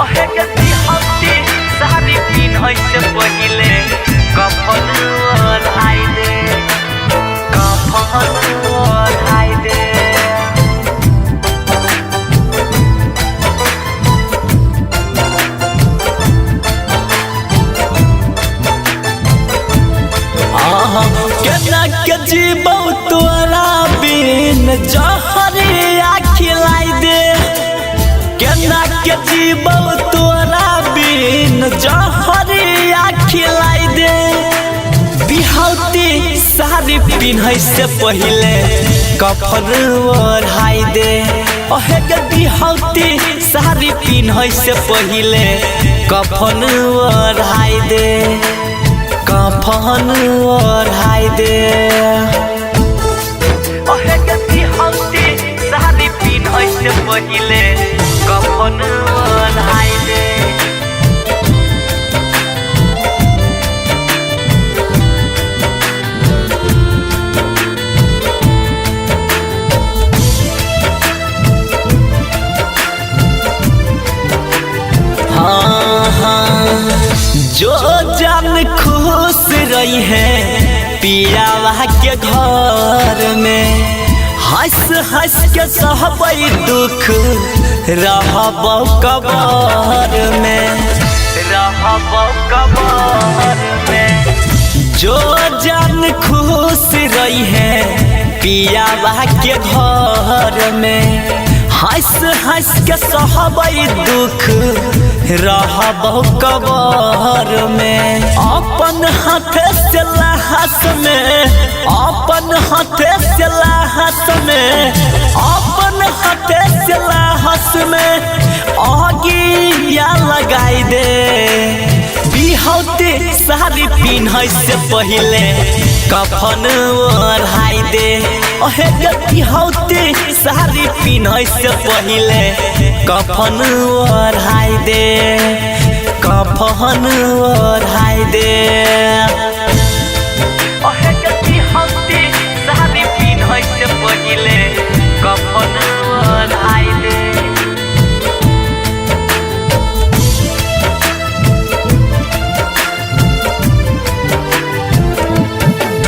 अहे के बिहौती साड़ी पिन्है से पहिले कफन ओढ़ाइ दे, कफन ओढ़ाइ दे। केना के जीबौ तोरा बिन जहरिया खिलाई दे, केना के जीबौ तोरा बिन जहरिया खिलाई दे। बिहौती साड़ी पिन्है से पहिले कफन ओढ़ाइ दे, अहे के बिहौती साड़ी पिन्है से पहिले कफन ओढ़ाइ दे, कफन ओढ़ाइ दे। अहे के बिहौती साड़ी पिन्है से पहिले कफन ओढ़ाइ दे। हाँ हाँ, जो जान खुश रही है पियावा के घर में, हंस हंस के सहबै दुख रहबौ कबर में, रहबौ कबर में। जो जान खुश रही है पियावा के घर में, हंस हंस के सहबै दुख रहबौ कबर में। अपन हाथ से लहास में, अपन हाथ से लहास में, अपन हाथ से लहास में अगिया लगाइ दे। बिहौती साड़ी पिन्है से पहिले कफन ओढ़ाइ दे, अहे के बिहौती साड़ी पिन्है से पहिले कफन ओढ़ाइ दे, कफन ओढ़ाइ दे। अहे के बिहौती साड़ी पिन्है से पहिले कफन ओढ़ाइ दे।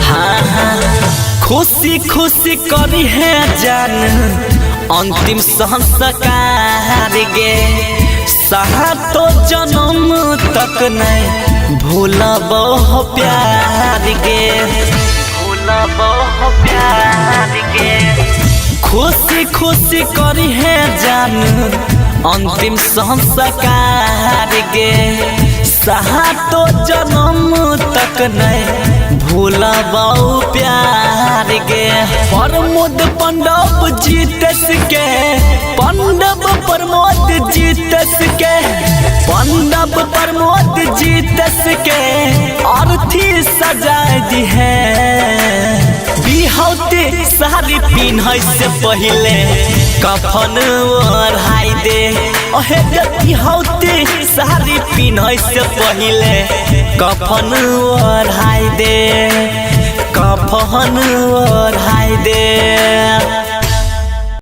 हाँ हाँ, खुशी खुशी करी है जान अंतिम संस्कार गे, सातो जन्म तक नहीं भूलबो प्यार गे, भूलबौ प्यार गे। खुशी खुशी करी है जान अंतिम संस्कार गे, सातो जन्म तक नहीं भूलबौ प्यार गे। प्रमोद पंडव जीतस के, पंडव प्रमोद जीतस के, पंडव प्रमोद जीतस के अर्थी सजाय दी है। बिहौती साड़ी पिन्है से पहिले कफन ओढ़ाइ दे, अहे के बिहौती साड़ी पिन्है से पहिले कफन ओढ़ाइ दे, कफन ओढ़ाइ दे।